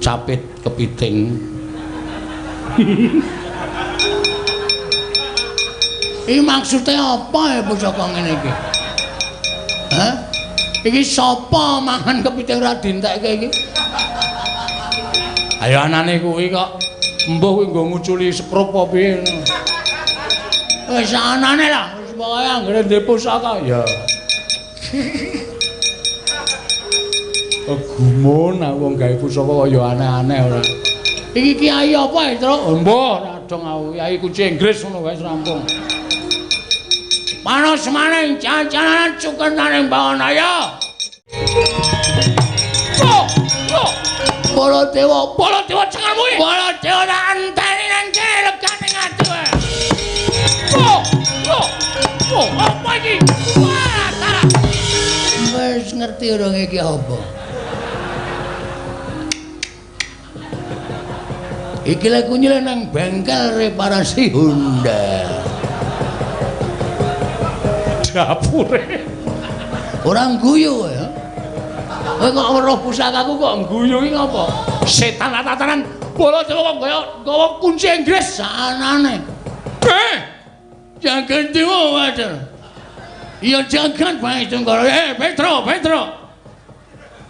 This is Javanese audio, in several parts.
Capit kepiting. Iki maksude apa ya pusaka ngene iki? Hah? Iki sapa mangan kepiting ora dientekke iki? Ayo anane kuwi kok mbuh kuwi nggo nguculi sekrup apa piye. Wis anane lah, wis pokoke anggere ndek pusaka ya. Oh gumun aku wong gawe pusaka kaya aneh-aneh ora. Iki kiai apa ya, Truk? Mbuh, ora dong aku kiai kunci Inggris ngono wae rampung. Panas maning jajanan cukenaning Bawanaya. Oh, oh. Baladewa, Baladewa cengelmu iki. Baladewa tak enteni nang kene legane ati wae. Oh, oh. Oh, apa iki? Wah, ta. Wis ngerti urung iki apa? Iki lek kunyile nang bengkel reparasi Honda. Dapure. Ora guyu ya. Kowe kok weruh pusakaku kok guyu iki ngapa? Setan tatanan Baladewa kok kaya gawa kunci Inggris sanane. Eh! Jagan dewa wajar. Iya jagan bae Tunggara. Eh, Petro, Petro.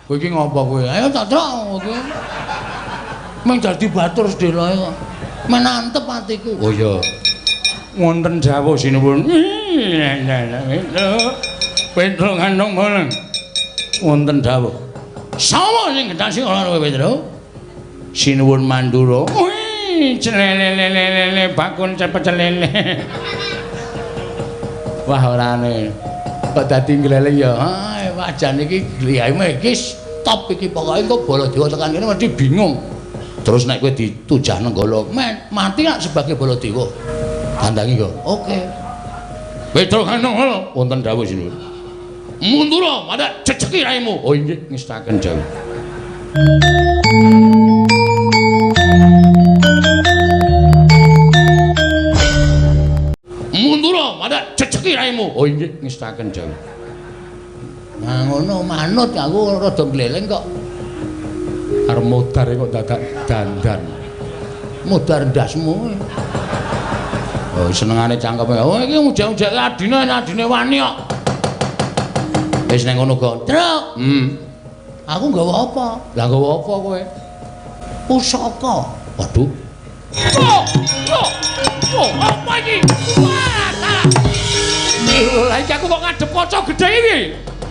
Kowe iki ngapa kowe? Ayo tak trok kowe. Meng dadi batur sedeloe kok. Menantep atiku. Oh iya. Wonten dawuh sinuwun. Petro ngandung boleng. Wonten dawuh. Sapa sing gendhasi ora kowe Petro? Sinuwun Mandura. Wih, celelelelele bakun cepet celele. Wah orane. Kok dadi ngleleng ya. Ah, wajan iki gliyame iki stop iki pokoke engko Baladewa tekan kene mesti bingung. Terus nek kowe ditujah Nenggala, men mati lak sebagai Baladewa. Tandangi kok. Oke. Petro Nenggala wonten dawuh sinuwun. Mundura, madhak jejeki raimu. Oh inggih ngestaken dawuh. Mundura, madhak jejeki raimu. Oh inggih ngestaken dawuh. Nah ngono manut aku rada gleleng kok. Arep modar kok dadak dandan. Modar ndasmu. Oh senengane cangkeme. Oh iki ujek-ujeke adine adine wani kok. Wis nang ngono kok. Truk. Aku nggawa apa? Lah nggawa apa kowe? Pusaka. Waduh. Oh, oh. Oh, apa iki? Wah, ta. Lah iki aku kok ngadep kaca gedhe iki.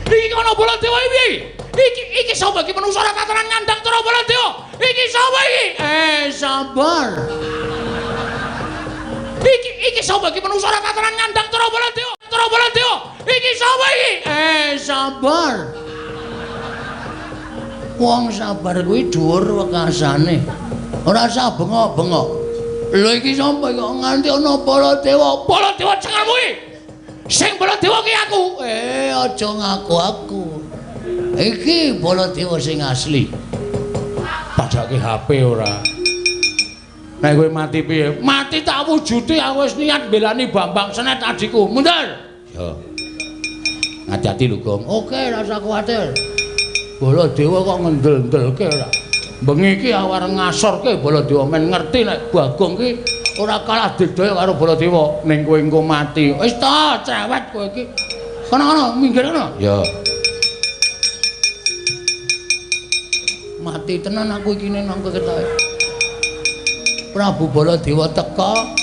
Iki kono Baladewa iki. Iki iki sapa iki manungsa ora katoran ngandang cara Baladewa. Iki sapa iki? Eh, sabar. Iki iki sapa iki manungsa ora katoran ngandang cara Baladewa. Cara Baladewa. Iki sapa iki? Eh, sabar. Wong sabar kuwi dhuwur wekasane. Ora usah bengok-bengok. Lho iki sapa kok nganti ana Baladewa? Baladewa cengelmu iki. Sing Baladewa ki aku. Eh, aja ngaku aku. Iki Baladewa sing asli. Padake HP ora. Nek kowe mati piye? Mati tak wujude aku wis niat mbelani Bambang Senet adikku. Mundur. Ya. Ngati-ati lho, Gong. Oke, rasa kuwatir. Baladewa kok ngendel-ndelke ora. Bengi iki aku arep ngasorke Baladewa men ngerti nek Bagong ki ora kalah digdaya karo Baladewa. Ning kowe engko mati. Wis ta, cewek kowe iki. Kono-kono minggir kono. Ya. Mati tenan aku iki nang ketoke. Prabu Baladewa teka.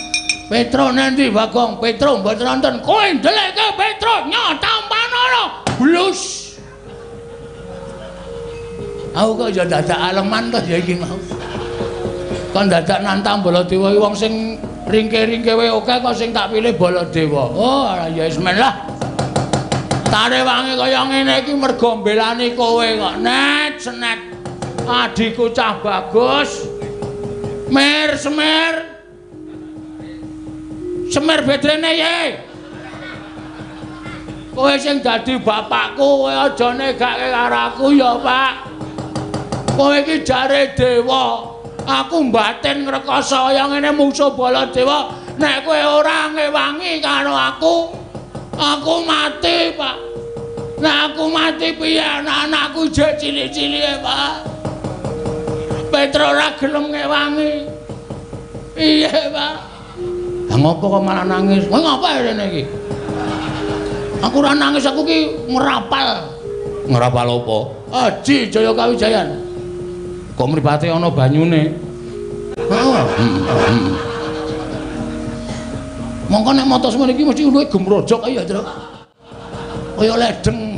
Petro nanti Bagong, Petro mboten nonton. Kowe ndelekke Petro nyotampanana. Blus. Aku kok ya dadak aleman to ya iki mau. Kon dadak nantang Baladewa iki wong sing ringke-ringke wae akeh kok sing tak pilih Baladewa. Oh, ya wis men lah. Tarewange kaya ngene iki mergo mbelani kowe kok. Net senet. Adikku cah bagus. Mer semer. Semer bedrene ye. Kowe sing dadi bapakku, kowe aja negake karo aku ya, Pak. Kowe iki jare dewa. Aku mbatin ngrekoso kaya ngene mungsuh Baladewa. Nek kowe ora ngewangi karo aku, aku mati, Pak. Nek aku mati piye anak-anakku jek cilik-cilike, Pak. Petro ora gelem ngewangi. Iya, Pak. Lah ngopo kok malah nangis? Kowe ngapa rene iki? Aku ora nangis, aku ki ngrapal. Ngrapal apa? Aji Jaya Kawijayan. Kok mripate ana banyune? Heeh. Mongko nek mata semene iki mesti luwih gemrojok ayo, Truk. Kaya ledeng.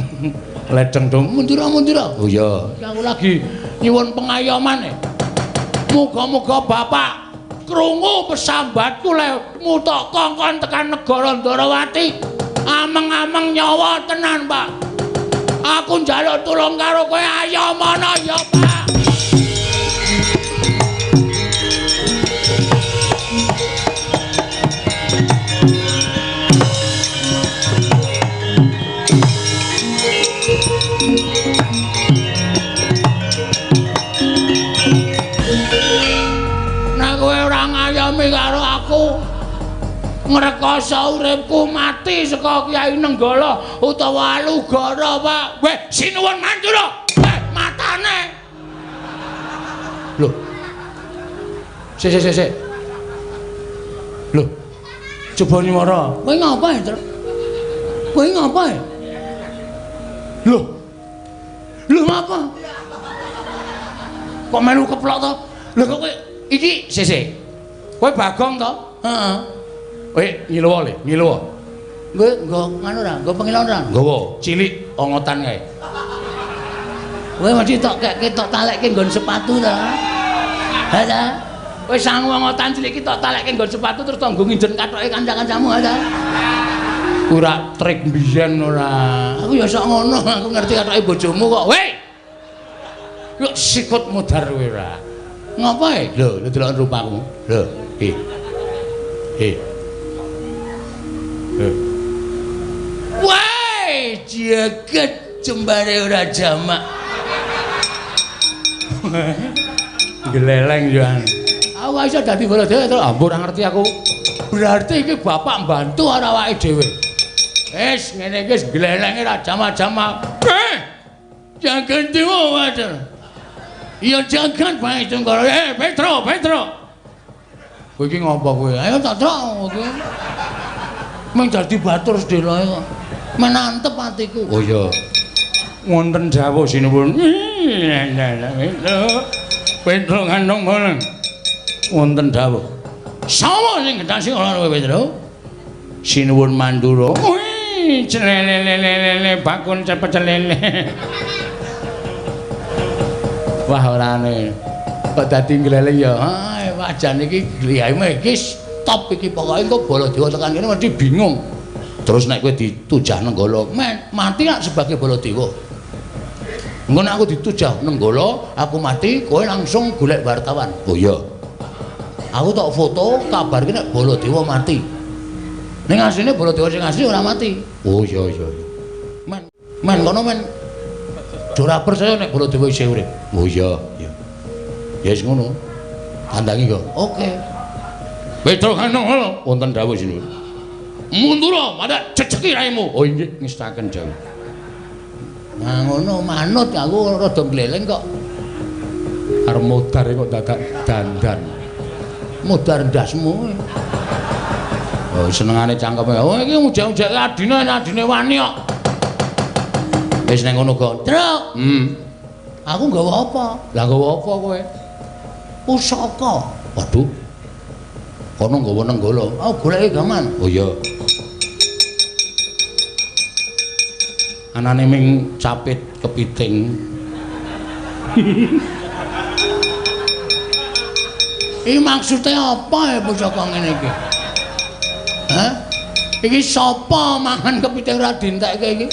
Ledeng dong, mundura-mundura. Oh iya, aku lagi nyuwun pengayoman. Muga-muga Bapak krungu pesambatku le mutok kongkon tekan negara Ndorowati. Ameng-ameng nyawa tenan, Pak. Aku njaluk tulung karo kowe, ayo mono ya, Pak. Nek kowe ora ngayomi karo aku, ngrekoso uripku mati saka Kyai Nenggala utawa Alugara, Pak. Weh, sinuwun Mandura. Weh, matane. Lho. Sik sik sik. Lho. Coba nyuwara. Kowe ngapa, Truk? Kowe ngapa? Lho. Lho ngapa? Kok melu keplok to? Lho kok kowe iki sik sik. Kowe Bagong to? Heeh. Kowe ngiluwa le, ngiluwa. Kowe nggo nganu ora? Nggo pengilon ora? Nggawa, cilik ongotan kae. Kowe mesti tok kekke tok talekke nggon sepatu ta. Ha ta? Kowe sangu ongotan cilik iki tok talekke nggon sepatu terus tok nggo nginjen kathoke kanca-kancamu ha ta? Ora trik mbiyen ora. Aku ya sok ngono, aku ngerti kathoke bojomu kok. Weh. Yuk sikut mudhar kowe ora. Ngapa e? Lho, lho delok rupamu. Lho, he. He. Wah, jagat jembare ora jamak. Gleleng yo. Aku iso dadi Baladewa to. Ampun ora ngerti aku. Berarti iki bapak mbantu ora awake dhewe. Wis ngene iki wis glelenge ora jamak-jamak. Jagat dewa wajar. Iya jagat bae Tunggara. Petro, Petro. Kowe iki ngopo kowe? Ayo tak trok kowe. Mung dadi batur sedheloe kok. Menantep atiku. Oh iya. Wonten jawuh sinuwun. Petro kandung boleng. Wonten dawuh. Sapa sing gendhasi ora kowe Petro? Sinuwun Mandura. Wih, celelelelele bakun cepet celele. Wah orane. Kok dadi ngleleng ya. Ah, wajane iki gliyahme iki top iki pokoke engko Baladewa tekan kene mesti bingung. Terus nek kowe ditujah Nenggala, men mati lak sebagai Baladewa. Engko nek aku ditujah Nenggala, aku mati, kowe langsung golek wartawan. Oh iya. Aku tok foto kabarke nek Baladewa mati. Ning asline Baladewa sing asli ora mati. Oh iya iya. Men men kono men ora percaya nek Baladewa isih urip. Oh iya iya. Ya wis ngono. Tandangi kok. Oke. Petro kandung ngono wonten dawuh sinuwun. Mundura madak jejeki raimu. Oh inggih ngestaken dawuh. Nah ngono manut aku rada gleleng kok. Arep modar kok dadak dandan. Modar ndasmu. Oh senengane cangkeme. Oh iki ujek-ujeke adine adine wani kok. Wis nang ngono kok. Truk. Aku nggawa apa? Lah nggawa apa kowe? Pusaka. Waduh. Kono nggawa Nenggala. Oh, goleki gaman. Oh iya. Anane ming capit kepiting. Iki maksude apa ya pusaka ngene iki? Hah? Iki sapa mangan kepiting ora dientekke iki?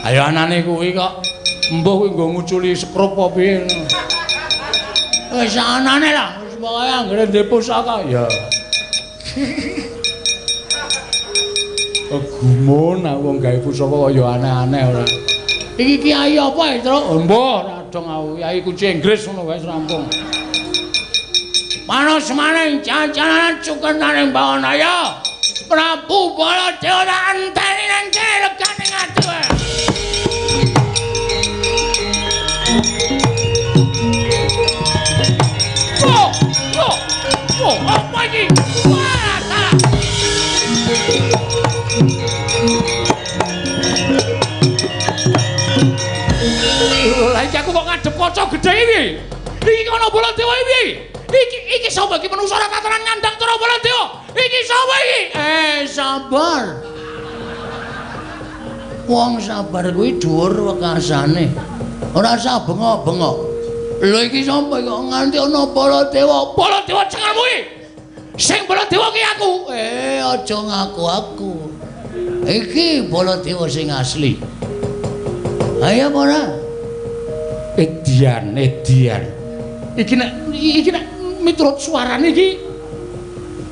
Ayo anane kuwi kok mbuh kuwi nggo nguculi sekrup apa piye. Wis anane lah. Pokoke anggere ndek pusaka ya. Gumun aku wong gawe pusaka kaya aneh-aneh ora. Iki kiai apa ya, Truk? Mbah, ora dong aku kiai kunci Inggris ngono wae rampung. Panas maning jajanan cukenaning Bawanaya. Prabu Baladewa tak enteni nang kene legane ati wae. Bathara Gedhe iki. Iki ana Baladewa iki. Iki iki sapa iki manungsa ora katoran ngandang cara Baladewa. Iki sapa iki? Sabar. Wong sabar kuwi dhuwur wekasane. Ora usah bengok-bengok. Lho iki sapa kok nganti ana Baladewa? Baladewa cengelmu iki. Sing Baladewa ki aku. Aja ngaku aku. Iki Baladewa sing asli. Ayo apa ora? Edian, edian. Iki nek miturut suarane iki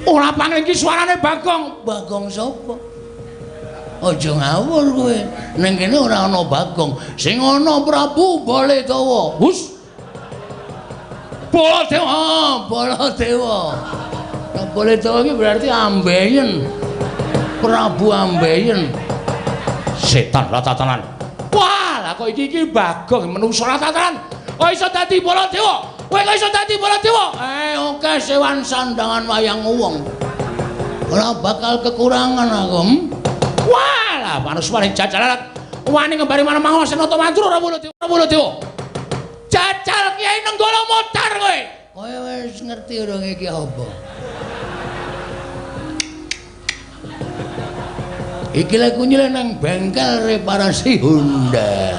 ora pangling iki suarane Bagong. Bagong sapa? Aja ngawur kowe. Ning kene ora ana Bagong. Sing ana Prabu Baladewa. Hus. Baladewa, Baladewa. Nah, Baladewa iki berarti ambeien. Prabu ambeien. Setan ratatanan. Wah, lah kok iki iki Bagong menungso ratatanan. Kok iso dadi Baladewa? Kowe kok iso dadi Baladewa? Oke sewan sandangan wayang wong. Ora bakal kekurangan aku. Wah, lah manuswane jajal wani ngembari manah Senata Mandura ora Baladewa, Baladewa. Jajal Kyai Nenggala modar kowe. Kowe wis ngerti urung iki apa? Iki lek kunyile nang bengkel reparasi Honda.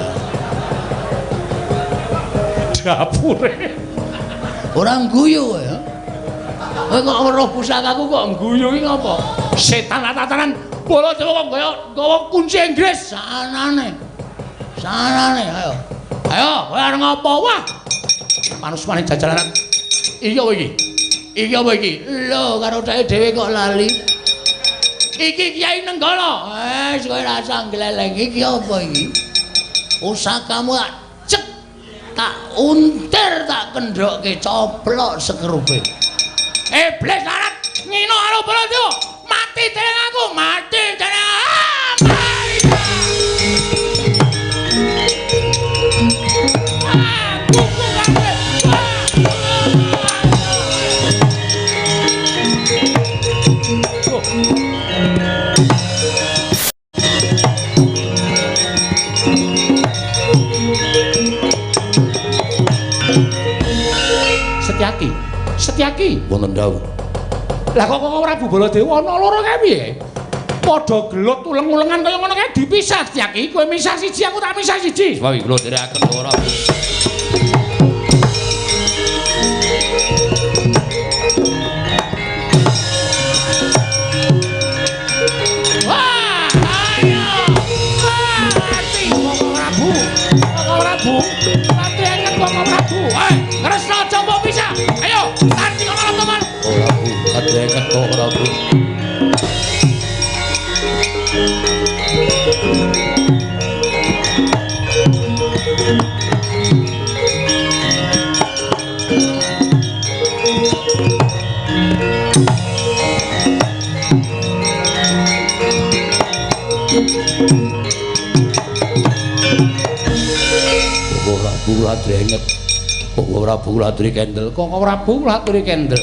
Dapure. Ora ngguyu kowe ya. Kowe kok weruh pusakaku kok ngguyu iki ngopo? Setan tatanan Baladewa kok kaya nggawa kunci Inggris. Sanane. Sanane ayo. Ayo, kowe arep ngopo? Wah. Manusmane jajalanan. Iki apa iki? Iki apa iki? Lho, karo dheke dhewe kok lali. Iki Kyai Nenggala. Wis kowe rasa ngleleng iki apa iki? Pusakamu tak cek, tak untir, tak kendhokke coplok sekrupe. Iblis larat ngino karo Baladewa. Mati dening aku, mati dening. Setyaki, Setyaki wonten dawuh. Lah kok kok Prabu Baladewa ana loro kae piye? Padha gelut uleng-ulengan kaya ngono kae dipisah Setyaki. Kowe misah siji, aku tak misah siji. Wah, kula dherekaken ora. Wah, ayo. Wah, mati Koko Prabu. Koko Prabu. Mati enget Koko Prabu. Hei, Kresna aja mbok pisah. Ayo, tanding ana teman. Prabu, kadhenget Koko Prabu. Koko Prabu kadhenget. Koko Prabu laturi kendel. Koko Prabu laturi kendel.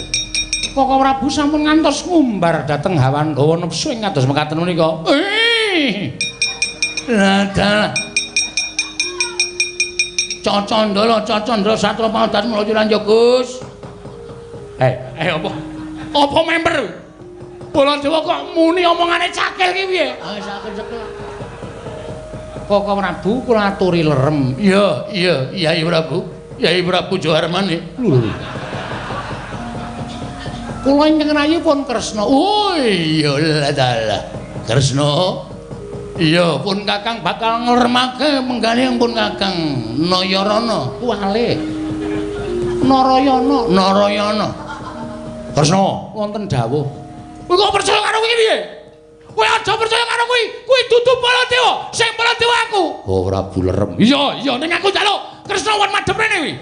Koko Prabu sampun ngantos ngumbar dhateng hawa hawa nepsu ing kados mekaten menika. Lah dalah. Cacandala, cacandala satra pangadas mlayu lan Gus. Apa? Apa member? Baladewa kok muni omongane cakil ki piye? Ah, cakil-cakil. Koko Prabu kula aturi lerem. Iya, iya, Yai Prabu. Yai Prabu Joharmani. Lho. Kula ingkang rayi pun Kresna. Oh iya lah dalah. Kresna. Iya, pun Kakang bakal ngleremake penggalih pun Kakang Nayarana kuwale. Narayana, Narayana. Kresna, wonten dawuh. Kowe kok percaya karo kuwi piye? Kowe aja percaya karo kuwi. Kuwi dudu Baladewa, sing Baladewa aku. Oh, Prabu lerem. Iya, iya ning aku njaluk Kresna won madhep rene kuwi.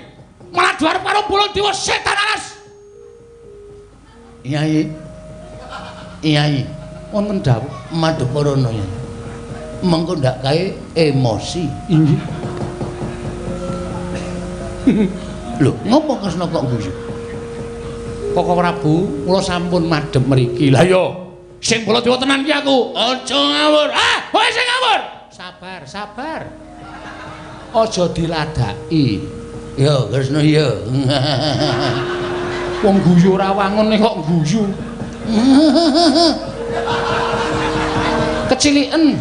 Malah diarep karo Baladewa setan alas. Yai. Yai, wonten dawuh madhep rono ya. Mengko ndak kae emosi. Inggih. Lho, ngopo Kresna kok guyu? Koko Prabu, kula sampun madhep mriki. Lah iya, sing Baladewa tenan ki aku. Aja ngawur. Ah, kowe sing ngawur. Sabar, sabar. Aja diladaki. Ya, Kresna ya. Wong guyu ora wangune kok guyu. Keciliken.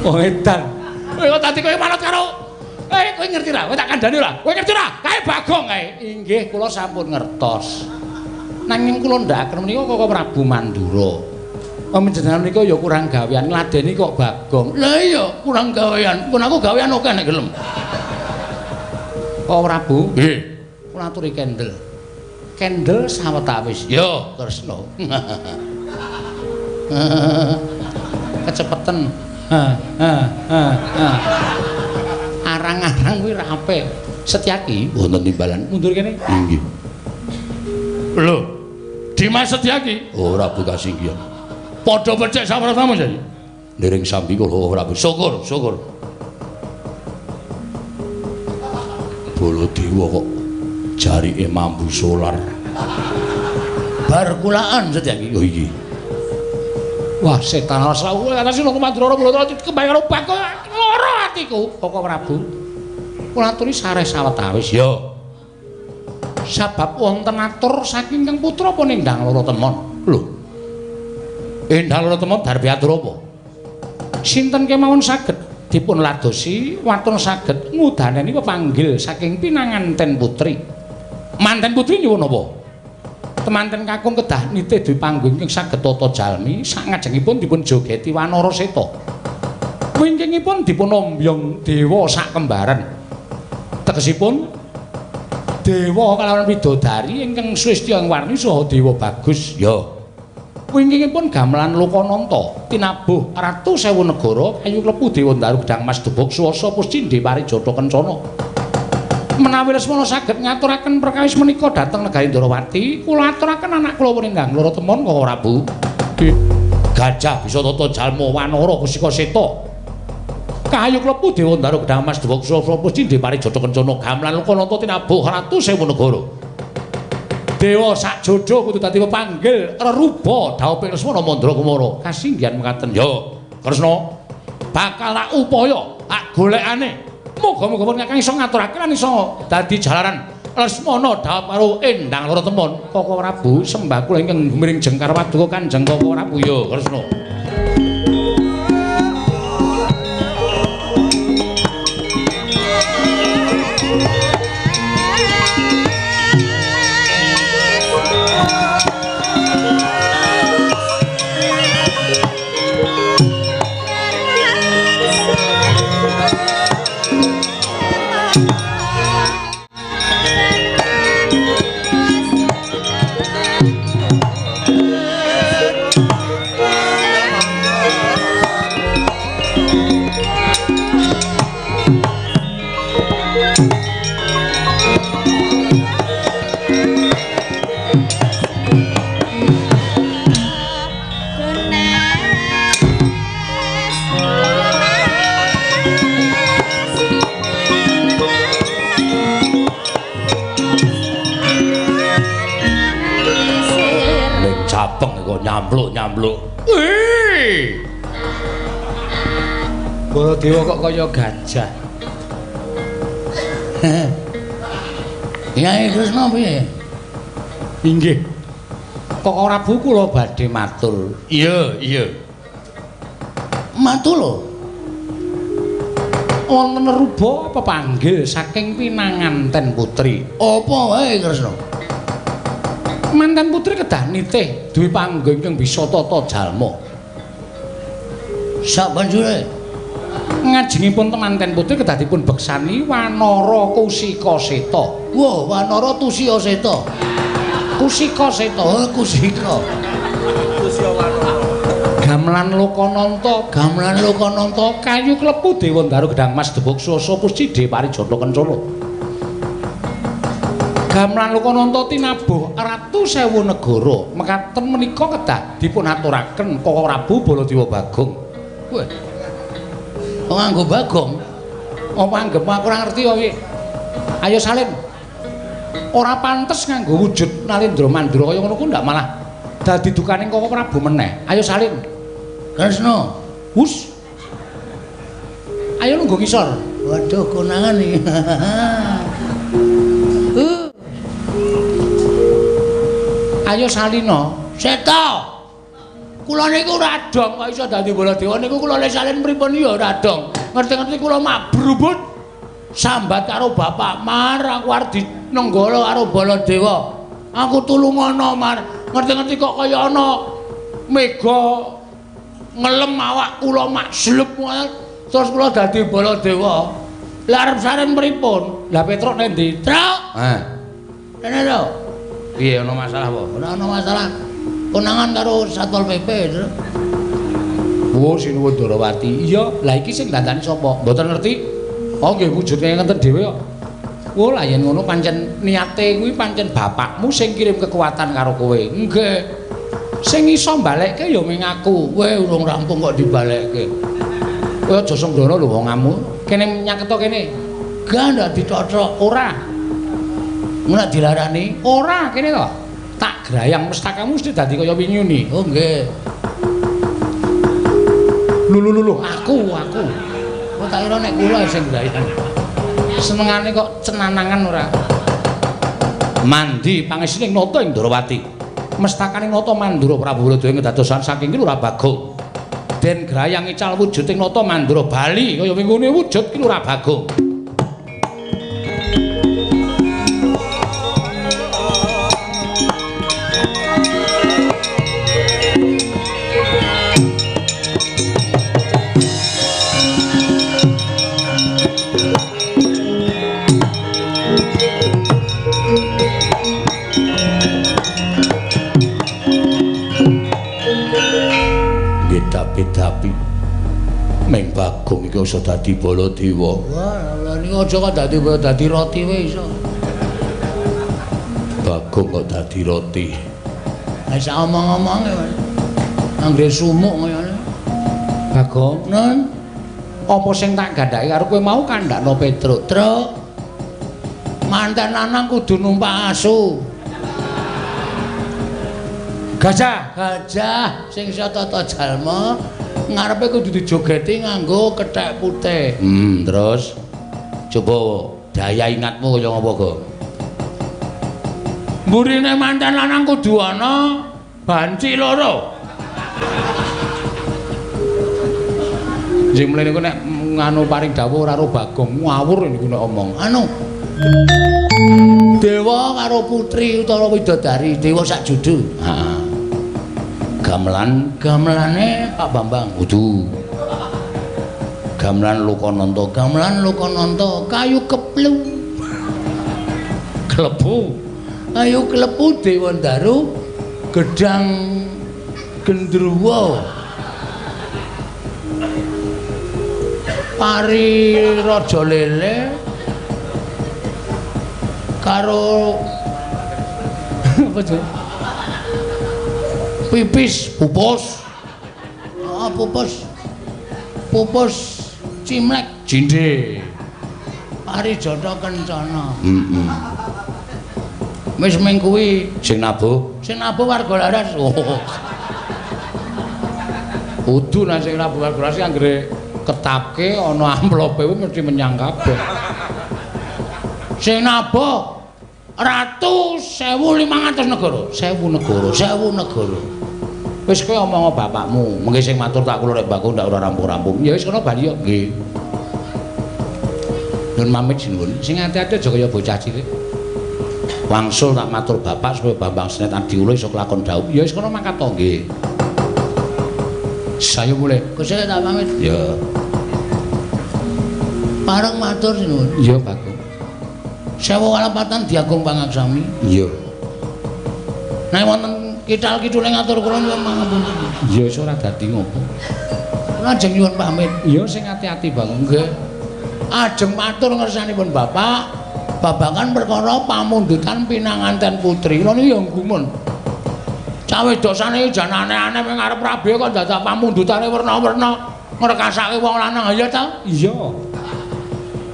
Wong edan. Kowe kok dadi kowe manut karo kowe ngerti ra? Kowe tak kandhani ora? Kowe ngerti ora? Kae Bagong kae. Inggih, kula sampun ngertos. Nanging kula ndhakaken menika Koko Prabu Mandura. Panjenengan menika ya kurang gawean, ngladeni kok Bagong. Lah iya, kurang gawean. Pun aku gawean akeh nek gelem. Koko Prabu? Nggih. Kula aturi kendel. Kendel sawetawis. Ya, Kresna. Kecepeten. Ha ha ha. Arang-arang kuwi ra apik. Setyaki wonten timbalan. Mundur kene. Inggih. Lho, Dimas Setyaki? Oh, Prabu Kasinggihan. Padha becik sapratamu jadi. Niring sambi kula Prabu. Syukur, syukur. Baladewa kok jarike mambu solar. Bar kulaan Setyaki. Oh iki. Wah, setan alas kata sila Mandura kula kembang karo Bagong lara atiku. Koko Prabu. Kula aturi sareh sawetawis. Ya. Sabab wonten atur saking Kang Putra apa Endang Loro Temon. Lho. Endang Loro Temon darbe atur apa? Sinten kemawon saged dipun ladosi waton saged ngudaneni pepanggil saking pinanganten putri. Manten putri nyuwun apa? Temanten kakung kedah nitih dwi panggung ingkang saged tata jalmi sangajengipun dipun jogeti Wanara Seta. Wingkingipun dipun ombyong dewa sak kembaran. Tegesipun dewa kalawan widodari ingkang sulistya ing warni saha dewa bagus. Ya. Wingkingipun gamelan Lokananta tinabuh ratu sewu negara kayu klepu dewa ndaru gedang mas debog swasa puscindhe parijata kencana. Menawi Lesmana saged ngaturaken perkawis menika dhateng negari Ndrawati, kula aturaken anak kula Endang Loro Temon Koko Prabu. Gajah bisa tata jalma Wanara Kusika Seta. Kayu klepu dewa ndaru gedang mas debog swasa puscindhe parijata kencana gamelan Lokananta tinabuh ratu sewu negara. Dewa sak jodo kudu dadi pepanggil reruba dhawuhing Lesmana Mandra Kumara. Kasinggihan mekaten. Ya, Kresna bakal tak upaya tak golekane. Muga-muga pun kakang iso ngaturaken lan iso dadi jalaran Lesmana dhawuh karo Endang Loro Temon. Koko Prabu sembah kula ingkang gumiring jengkar paduka Kanjeng Koko Prabu. Ya, Kresna. Nyampluk-nyampluk. Wih. Baladewa kok kaya gajah. Yai Kresna piye? Inggih. Koko Prabu kula badhe matur. Iya, iya. Matur lho. Wonten ruba pepanggil saking pinanganten putri. Apa wae Kresna? Manten putri kedah nitih duwe panggon ingkang bisa tata jalma. Sabanjure ngajengipun temanten putri kedah dipun beksani Wanara Kusika Seta. Wah, Wanara Tusya Seta. Kusika Seta. Oh, Kusika. Kusya Wanara. Gamelan Lokananta, gamelan Lokananta kayu klepu dewa ndaru gedang mas debog swasa puscindhe parijata kencana. Gamelan Lokananta tinabuh ratu sewu negara. Mekaten menika kedah dipun aturaken Koko Prabu Baladewa Bagong. Wah. Kok nganggo Bagong? Apa anggep aku ora ngerti kok piye? Ayo salin. Ora pantes nganggo wujud Nalendra Mandura kaya ngono ku ndak malah dadi dukaning Koko Prabu meneh. Ayo salin. Kresna. Hus. Ayo lungguh ngisor. Waduh, konangan iki. Ayo salina. Seta. Kula niku ora dong kok iso dadi Baladewa niku kula le salin pripun ya ora dong. Ngerti-ngerti kula mak brubut sambat karo bapak Mar, aku arep dinenggala karo Baladewa. Aku tulungono Mar. Ngerti-ngerti kok kaya ana mega ngelem awak kula mak slep terus kula dadi Baladewa. Lah arep saren pripun? Lah Petruk nek ndi? Truk. Heh. Rene lho. Piye ana masalah apa? Ora ana masalah. Konangan karo Satpol PP, Truk. Oh, sinuwun Darawati. Iya, lah iki sing dandani sapa? Mboten ngerti. Oh, nggih wujudne ngenten dhewe kok. Oh, lah yen ngono pancen niate kuwi pancen bapakmu sing kirim kekuatan karo kowe. Nggih. Sing iso mbalekke ya mung aku. Kowe urung rampung kok dibalekke. Kowe aja sembrono lho wong amu. Kene nyaketo kene. Gak ndak dicocok. Ora. Ngono dilarani? Ora, kene to. Tak grayang mestakamu mesti dadi kaya wingi. Oh nggih. Lho lho lho, aku. Kok tak kira nek kula sing grayang. Senengane kok cenanangan ora. Mandi pangestine nata ing Ndrawati. Mestakane nata Mandura Prabu Baladewa kedadosan saking ki Lurah Bagong. Den grayang ical wujuding nata Mandura bali kaya wingune wujud ki Lurah Bagong. Dapi meng Bagong iki iso dadi Baladewa. Wah, lha niku aja kok dadi dadi roti wae iso. Bagong kok dadi roti. Ha sak omong-omonge anggere sumuk kayane. Bagong, Nun, apa sing tak gandhake karo kowe mau kandhakno Petruk? Truk. Manten lanang kudu numpak asu. Gajah, gajah sing iso tata jalma ngarepe kudu dijogeti nganggo kethek putih. Terus coba daya ingatmu kaya ngapa, Gong? Mburine manten lanang kudu ana banci loro. Sing mlene niku nek nganu paring dawuh ora ro Bagong ngawur niku nek omong. Anu dewa karo putri utawa widodari, dewa sak judu. Heeh. Gamelan, gamelane Pak Bambang. Kudu. Gamelan Lokananta, gamelan Lokananta, kayu keplu. Klebu. Kayu klebu Dewa Ndaru, gedang gendruwo. Pari Raja Lele karo apa jenenge? Pipis, pupus. Oh, pupus. Pupus cimlek cindhe. Parijata kencana. Heeh. Wis ming kuwi sing nabuh, sing nabuh warga laras. Oh. Kudu nek sing nabuh warga laras anggere ketapke ana amplope kuwi mesti menyang kabeh. Sing nabuh ratu 1500 negara, 1000 negara, 1000 negara. Wis kowe omong bapakmu, mengke sing matur tak kula rek Bagong ndak ora rampung-rampung. Ya wis kono bali yo. Nggih. Nuwun pamit sinuwun. Sing ati-ati aja kaya bocah cilik. Wangsul tak matur bapak supaya Bambang Senet Adiwula iso kelakon dhaup. Ya wis kono mangkat to nggih. Saya mulih. Gusti tak pamit. Ya. Pareng matur sinuwun. Iya, Bagong. Sewu kalepatan diagung pangaksami. Iya. Nek wonten kital kidule ngatur kula nyuwun pangapunten. Iya wis ora dadi ngopo. Kula ajeng nyuwun pamit. Iya sing ati-ati Bagong. Nggih. Ajeng matur ngersanipun Bapak babagan perkara pamundutan pinanganten putri. Kula niki ya gumun. Cah wedok saniki jan aneh-aneh ming arep rabi kok dadak pamundutane werna-werna ngrekasake wong lanang. Ya ta? Iya.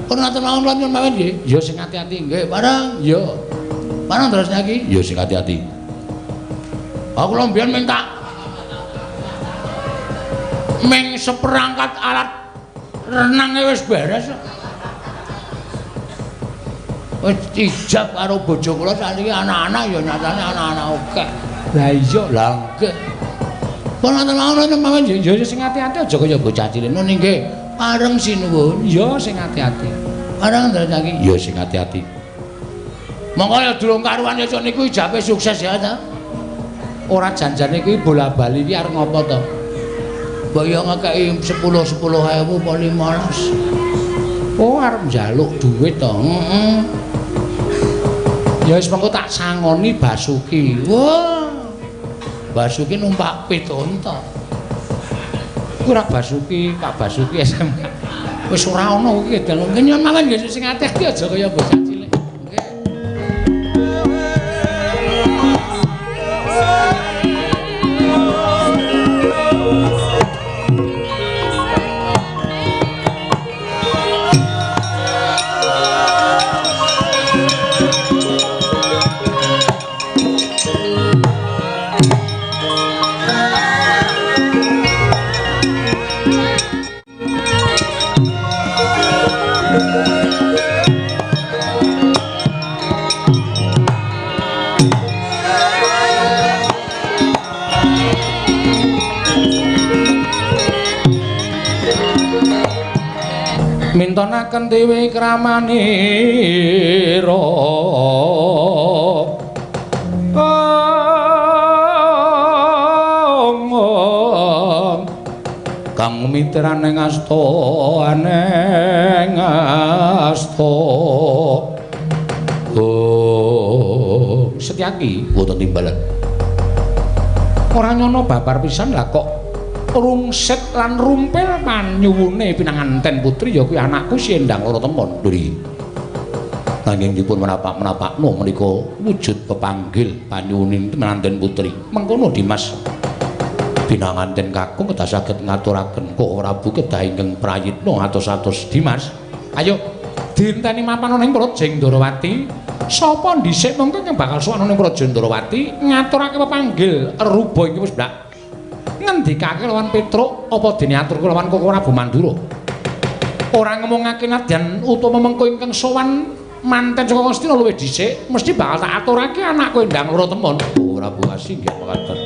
Pun ngaten mawon kula nyuwun pamit nggih. Iya sing ati-ati nggih, bareng. Iya. Bareng terus iki. Iya sing ati-ati. Aku lho mbiyen minta ming seperangkat alat renange wis beres. Wis ijab karo bojo kula sakniki anak-anak ya nyatane anak-anak akeh. Lah iya, lah nggih. Pun wonten mawon ya sing ati-ati aja kaya bocah cilik. Nun nggih, pareng sinuwun. Ya sing ati-ati. Pareng ndresaki. Ya sing ati-ati. Monggo ya durung karuan ya niku ijabe sukses ya ta. Ora janjane kuwi bola-bali iki arep ngopo to? Mbok ya ngekeki 10-10 ewu apa 15. Oh arep njaluk duit to. Heeh. Ya wis mengko tak sangoni Basuki. Wah. Basuki numpak pit unta. Kuwi ora Basuki, Pak Basuki SMK. Wis ora ana kuwi dalu. Nyen mawon nggih sing ati-ati aja kaya bocah cilik. Nggih. Mintonaken dewi kramanira kang mitran ing asta aneng asta. Oh Setyaki wonten timbalan. Ora nyono babar pisan lah kok rungsit lan rumpil panyuwune pinanganten putri ya kuwi anakku si Endang Loro Temon. Lho nanging dipun menapak-menapakno menika wujud pepanggil panyuwune pinanganten putri. Mengkono Dimas. Pinanganten kakung kedah saged ngaturaken kok Prabu kedah ingkang prayitna atos-atos Dimas. Ayo dienteni mapan ana ing Praja Ndrawati. Sapa dhisik mengko ingkang bakal sowan ana ing Praja Ndrawati ngaturake pepanggil ruba iki wis blak. Ngendikake lawan Petruk apa dene aturke lawan Koko Prabu Mandura. Ora ngomongake nadyan utama mengko ingkang sowan manten saka Ngastina luwih dhisik mesti bakal tak aturake anakku Endang Loro Temon. Oh Prabu Asih nggih mekaten.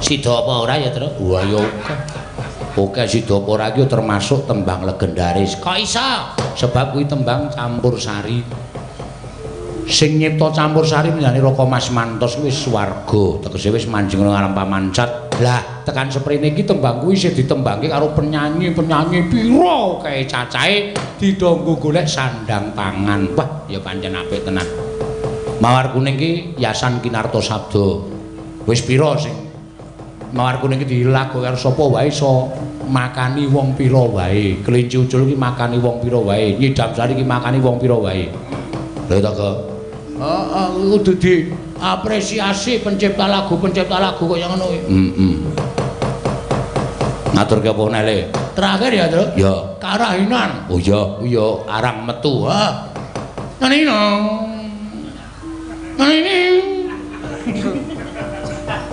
Sida apa ora ya, Tru? Wah ya oke. Oke sida apa ora iki termasuk tembang legendaris. Kok iso? Sebab kuwi tembang campur sari. Sing nyipta campur sari menjane Raka Mas Mantos wis swarga, tegese wis manjing nang alam pamancat. Lah, tekan seprene iki tembang kuwi isih ditembangke karo penyanyi-penyanyi pira kae cacahe didonggo golek sandang pangan. Wah, ya pancen apik tenan. Mawar Kuning ki Yasan Kinarto Sabdo. Wis pira sing Mawar Kuning iki dilagu karo sapa wae iso makani wong pira wae. Kelinci ucul iki makani wong pira wae. Nyidam Sari iki makani wong pira wae. Lha ta kok. Heeh, kudu diapresiasi pencipta lagu kaya ngono kuwi. Heeh. Ngaturke apa nele? Terakhir ya, Tru. Ya. Karahinan. Oh iya, iya arang metu. Ha. Nani no. Nani.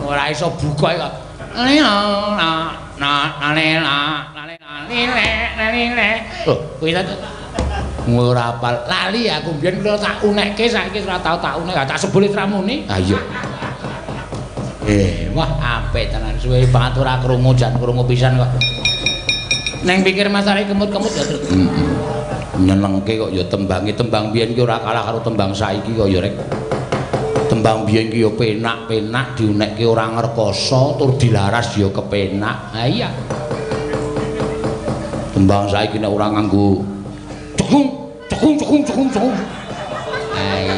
Ora iso buka kok. Nani na na nani na nani nani le nani le. Oh, kuwi ta ora apal. Lali aku mbiyen kula tak unekke saiki ora tau tak unek. Tak sebule tramune. Ha iya. Wah apik tenan suwe banget ora krungu jan krungu pisan kok. Neng pikir Mas Ari kemut-kemut ya, Tru. Heeh. Nyenengke kok ya tembange tembang biyen ki ora kalah karo tembang saiki kok ya rek. Tembang biyen ki ya penak-penak diunekke ora ngrekoso tur dilaras ya kepenak. Ha iya. Tembang saiki nek ora nganggo cekung cekung cekung cekung cekung. Ha iya.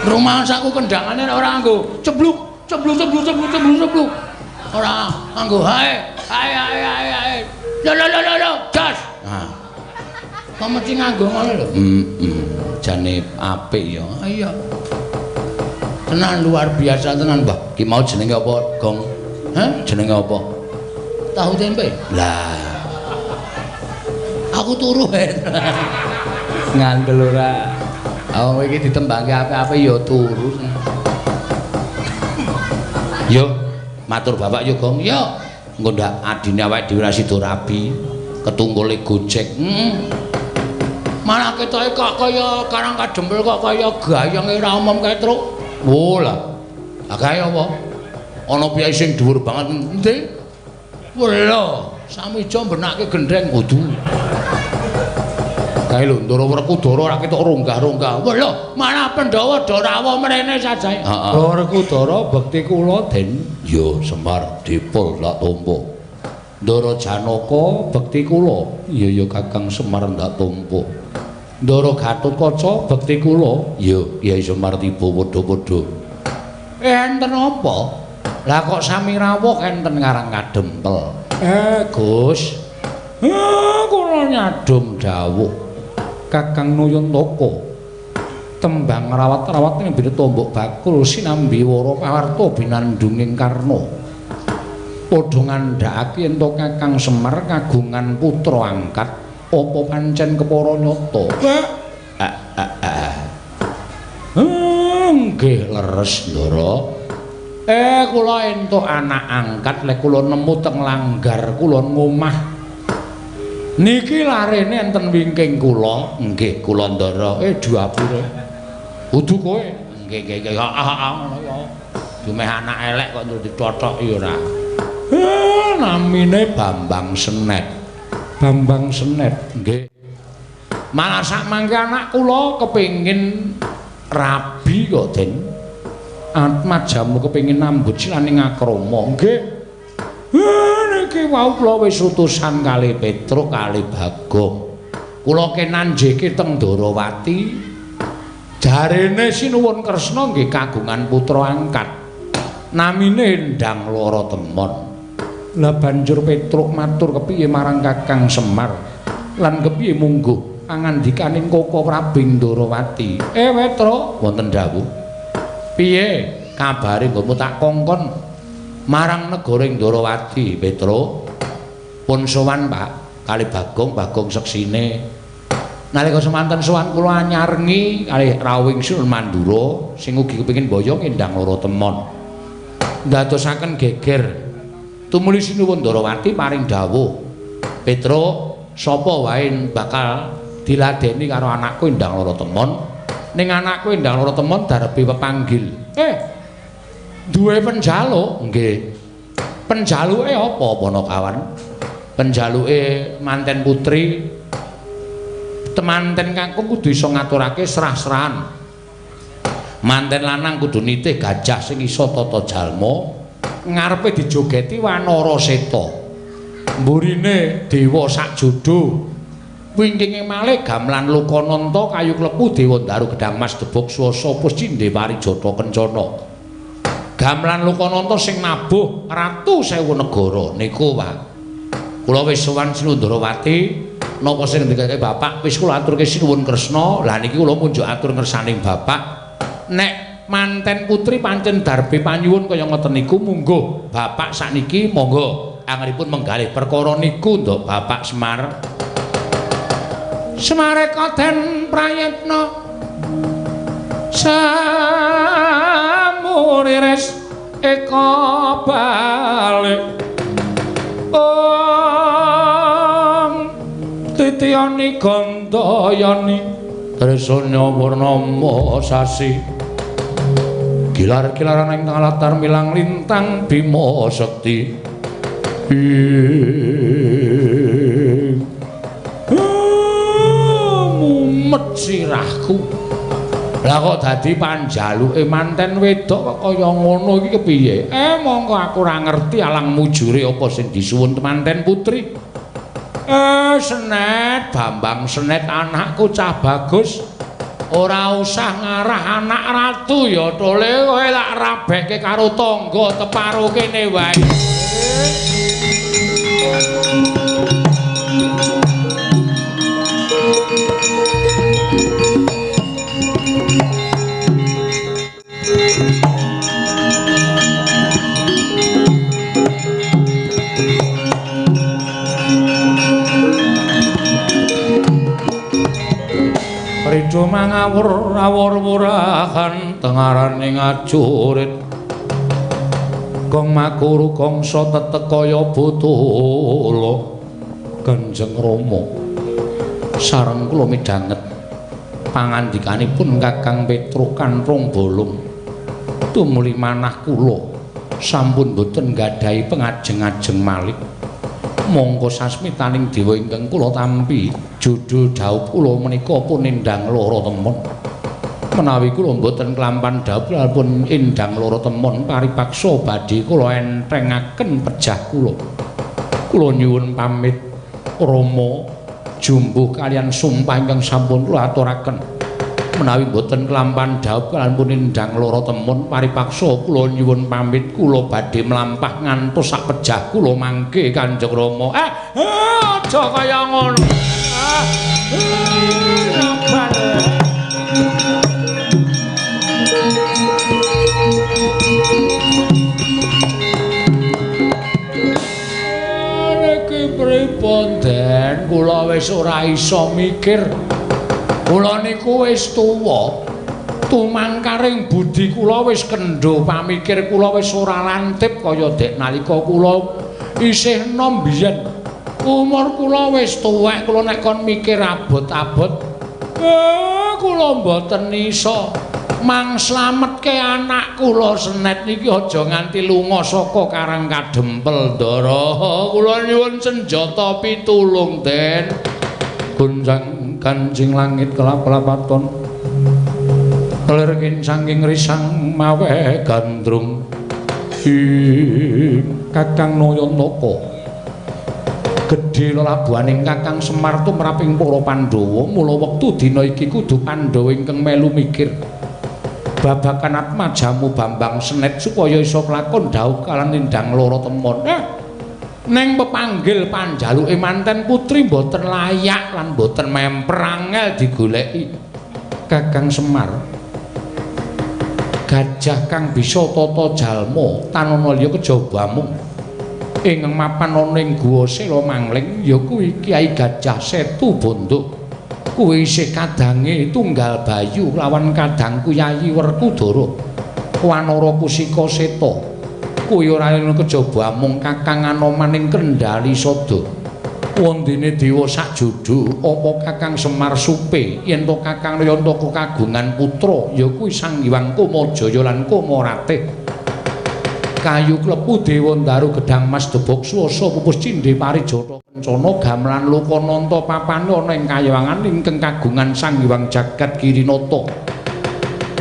Rumangsaku kendangane nek ora nganggo cebluk cebluk cebluk cebluk cebluk cebluk. Ora nganggo hae hae hae hae hae. Lo lo lo lo jas. Nah. Kok mesti nganggo ngono lho. Heeh. Jane apik ya. Iya. Tenan luar biasa tenan, Mbah. Ki mau jenenge apa, Gong? Hah? Jenenge apa? Tahu tempe. Lah. Aku turu. Ngandel ora. Wong iki ditembangke apik-apik ya turu. Yo, matur bapak yo, Gong. Yo. Engko ndak adine awake dhewe ra sida rabi, ketunggule Gojek. Malah ketoke kok kaya Karang Kadempel kok kaya gayange ra umum Petruk. Wo lah. Lah kaya apa? Ana piyai sing dhuwur banget endi? Wela, samijo mbenake gendheng kudu. Kae lho Ndara Werkudara ora ketok ronggah-ronggah. Wela, malah Pandhawa do rawuh mrene sajae. Heeh. Werkudara bekti kula Den. Ya Semar dipol tak tampa. Ndara Janaka bekti kula. Iya ya Kakang Semar ndak tampa. Ndara Gatotkaca bekti kula. Ya Kyai Semar tiba padha-padha. Enten apa? Lah kok sami rawuh enten Karang Kadempel. Gus. Kula nyadong dawuh. Kakang Nuyantaka tembang rawat-rawat ing bene tombok bakul sinambi wara pawarta binandunging karna. Padha ngandhakake yen to Kakang Semar kagungan putra angkat apa pancen kepara nyata? Nggih leres Ndara. Kula entuk anak angkat lek kula nemu teng langgar kula ngomah. Niki larene enten wingking kula. Nggih kula Ndara. Duapure. Kudu kowe. Nggih nggih nggih. Heeh ngono ya. Dumeh anak elek kok terus dithothok ya ora. Namine Bambang Senet. Bambang Senet. Nggih. Malah sak mangke anak kula kepengin rabi kok, Den. Atmajamu kepengin nambut silaning akrama. Nggih. Niki wau kula wis utusan kali Petruk kali Bagong. Kula kenanjeke teng Ndorowati. Jarene Sinuwun Kresna nggih kagungan putra angkat. Namine Endang Loro Temon. Lah banjur Petruk matur kepiye marang Kakang Semar lan kepiye mungguh pangandikaning Koko Prabu Ndorowati. Petruk, wonten dawuh. Piye kabare nggonmu tak kongkon marang negara Ndorowati, Petruk? Pun sowan, Pak, kali Bagong, Bagong seksine. Nalika semanten sowan kula anyarengi kalih rawuhing Sunan Mandura sing ugi kepengin boyong Endang Loro Temon. Ndadosaken geger. Tumuli Sinuwun Ndorowati paring dawuh, Petruk, sapa wae bakal diladeni karo anakku Endang Loro Temon? Ning anakku Endang Loro Temon darepe pepanggil. Duwe penjaluk? Nggih. Penjaluke apa Panakawan? Penjaluke manten putri. Temanten kakung kudu iso ngaturake serah-serahan. Manten lanang kudu nitih gajah sing iso tata jalma. Ngarepe dijogeti Wanara Seta. Mburine dewa sakjodo. Wingkinge malih gamelan Lokananta kayu klepu dewa ndaru gedang mas debog swasa puscindhe parijata kencana. Gamelan Lokananta sing nabuh ratu sewu negara niku, Pak. Kula wis sowan Sinuwun Ndorowati, napa sing ngendikake bapak wis kula aturke Sinuwun Kresna. Lah niki kula munjuk atur ngersaning bapak. Nek manten putri pancen darbe panyuwun kaya ngoten niku mungguh bapak sakniki monggo anggenipun menggalih perkara niku nduk Bapak Semar. Semareka den prayitna samuriris eka balik ong titiyani gandayani tresna purnama sasi gilar-gilaran ing latar milang lintang bima sekti. Mumet sirahku. Lah kok dadi panjaluke manten wedok kok kaya ngono iki kepiye? Mongko aku ora ngerti alang mujure apa sing disuwun manten putri. Senet, Bambang Senet anakku cah bagus. Ora usah ngarah anak ratu ya tole kowe tak rabekke karo tangga teparo kene wae. Do mangawur awur-wurahan tengaraning ajurit. Gong makuru kangsa tetek kaya botolo. Kanjeng Rama sareng kula midhanget pangandikanipun Kakang Petruk kanrung bolong. Tumuli manah kula sampun boten nggadahi pengajeng-ajeng malih. Mongko sasmitaning dewa ingkang kula tampi judul dhaup kula menika pun endang loro temon. Menawi kula mboten klampan dhaup pun endang loro temon paripaksa badhe kula entengaken pejah kula. Kula nyuwun pamit Rama jumbuh kalian sumpah ingkang sampun kula aturaken. Menawi mboten klampan dhaup kalian pun endang loro temon paripaksa kula nyuwun pamit kula badhe mlampah ngantos sak pejah kula mangke Kanjeng Rama. Aja kaya ngono. Niki pripun Den, kula wis ora iso mikir. Kula niku wis tuwa, tumangkaring budi kula wis kendho, pamikir kula wis ora lantip kaya dek nalika kula isih enom biyen. Umur kula wis tuwek, kula nek kon mikir abot-abot, kula mboten iso. Mang slametke anak kula Senet niki aja nganti lunga saka Karang Kadempel, Ndara. Kula nyuwun senjata pitulung, Den. Gonjang kanjing langit kelap-lapaton lir kincanging risang mawe gandrung. Kakang Nayantaka gedhe lelabuhaning Kakang Semar tumraping para Pandhawa. Mula wektu dina iki kudu Pandhawa ingkang melu mikir babagan atmajamu Bambang Senet supaya iso kelakon dhaup kalan nindang loro temon. Neng pepanggil panjaluke manten putri mboten layak lan mboten memper angel digoleki. Kakang Semar gajah kang bisa tata jalma tanana liya kejaba amung ingkang mapan ana ing Guwa Sela Mangling ya kuwi Kyai Gajah Setu Bondo. Kuwi isih kadange Tunggal Bayu lawan kadangku Yayi Werkudara Wanara Kusika Seta. Kuwi ora ana kejaba amung Kakang Anoman ing Kendhali Sada. Wondene dewa sakjudu apa Kakang Semar supe yen to Kakang Nayantaka kagungan putra ya kuwi Sang Hyang Kamajaya lan Kamaratih. Kayu klepu dewa ndaru gedang mas debok swasa pupus cindhe parijata kencana gamelan lokananta papane ana ing kayangan ingkang kagungan Sang Hyang Jagat Girinata.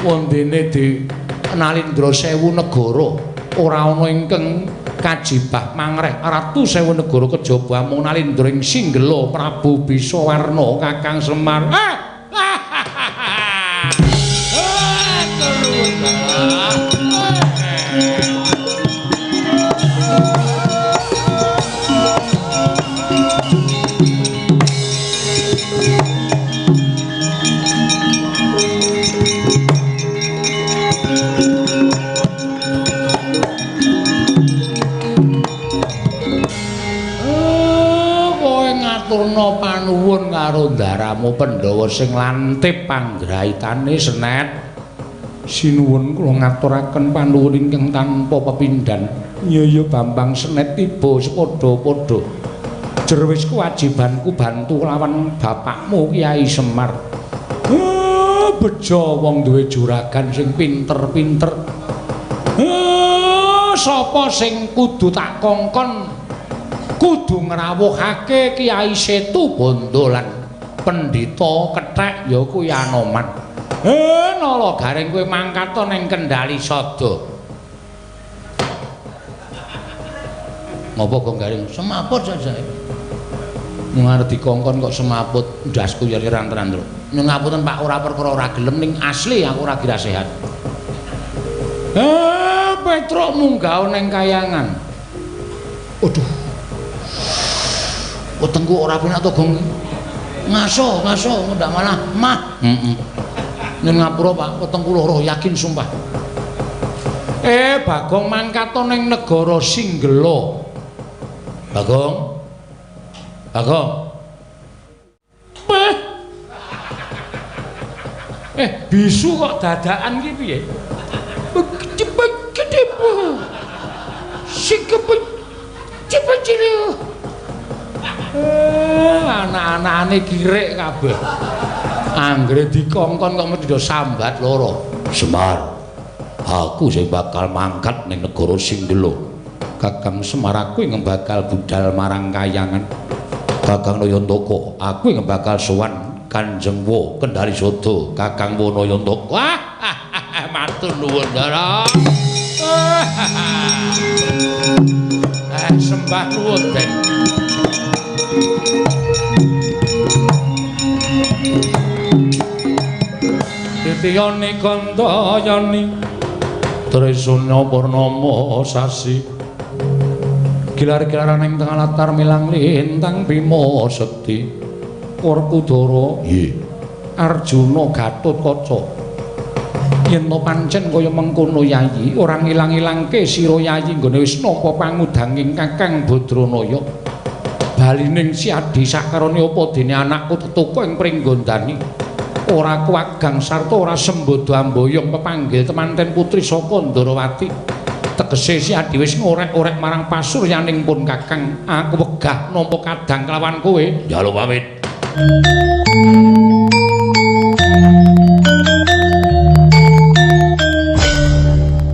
Wondene di Nalindra sewu negara ora ana ingkang kajibah mangreh ratu sewu negara kejaba amung Nalindra ing Singgela Prabu Bisawarna Kakang Semar. Turna panuwun karo ndaramu Pandhawa sing lantip panggraitane Senet. Sinuwun kula ngaturaken panuwun ingkang tanpa pepindhan. Iya Bambang Senet tiba sepadha-padha. Jer wis kewajibanku bantu lawan bapakmu Kyai Semar. Bejo wong duwe juragan sing pinter-pinter. Sapa sing kudu tak kongkon kudu ngrawuhake Kyai Setu Bondo lan pendhita kethek ya kuwi Anoman. Nala garing kowe mangkat ning Kendhali Sada. Ngopo kok garing semaput saja. Mung arep dikongkon kok semaput ndasku ya liran-liran lho. Nyuwun ngapunten Pak, ora perkara ora gelem ning asli aku ora kira sehat. Petruk munggah ning kayangan. Aduh. Wetengku ora penak to, Gong. Ngaso, ngaso, ndak malah mah. Heeh. Nyuwun ngapura, Pak, wetengku loro yakin sumpah. Bagong mangkat ning negara Singgela. Bagong. Bagong. Bisu kok dadakan ki piye? Anak-anakane kirik kabeh. Anggere dikongkon kok mesti do sambat loro. Semar, aku sing bakal mangkat ning negara Singgela. Kakang Semar, aku ing bakal budal marang kayangan. Kakang Nayantaka, aku ing bakal sowan Kanjeng Wo Kendari Sada. Kakang Wo Nayantaka. Wah, matur nuwun, Ndara. Sembah nuwun, Den. Titiyani kandayani Trisuna purnama sasi gilar-gilaran ing tengah latar milang lintang Bima Sekti Werkudara. Nggih. Arjuna Gatotkaca. Yen to pancen kaya mengkono Yayi, ora ngilang-ilangke sira Yayi nggone wis nampa pangudanging Kakang Badranaya. Balining si Adi sakarone apa dene anakku tetuka ing pringgondani. Ora kuwagang sarta ora sembodo amboyong pepanggil temanten putri saka Ndarawati. Tegese si Adi wis ngorek-orek marang pasuryaning pun Kakang. Aku wegah nampa kadang kelawan kowe. Njaluk pamit.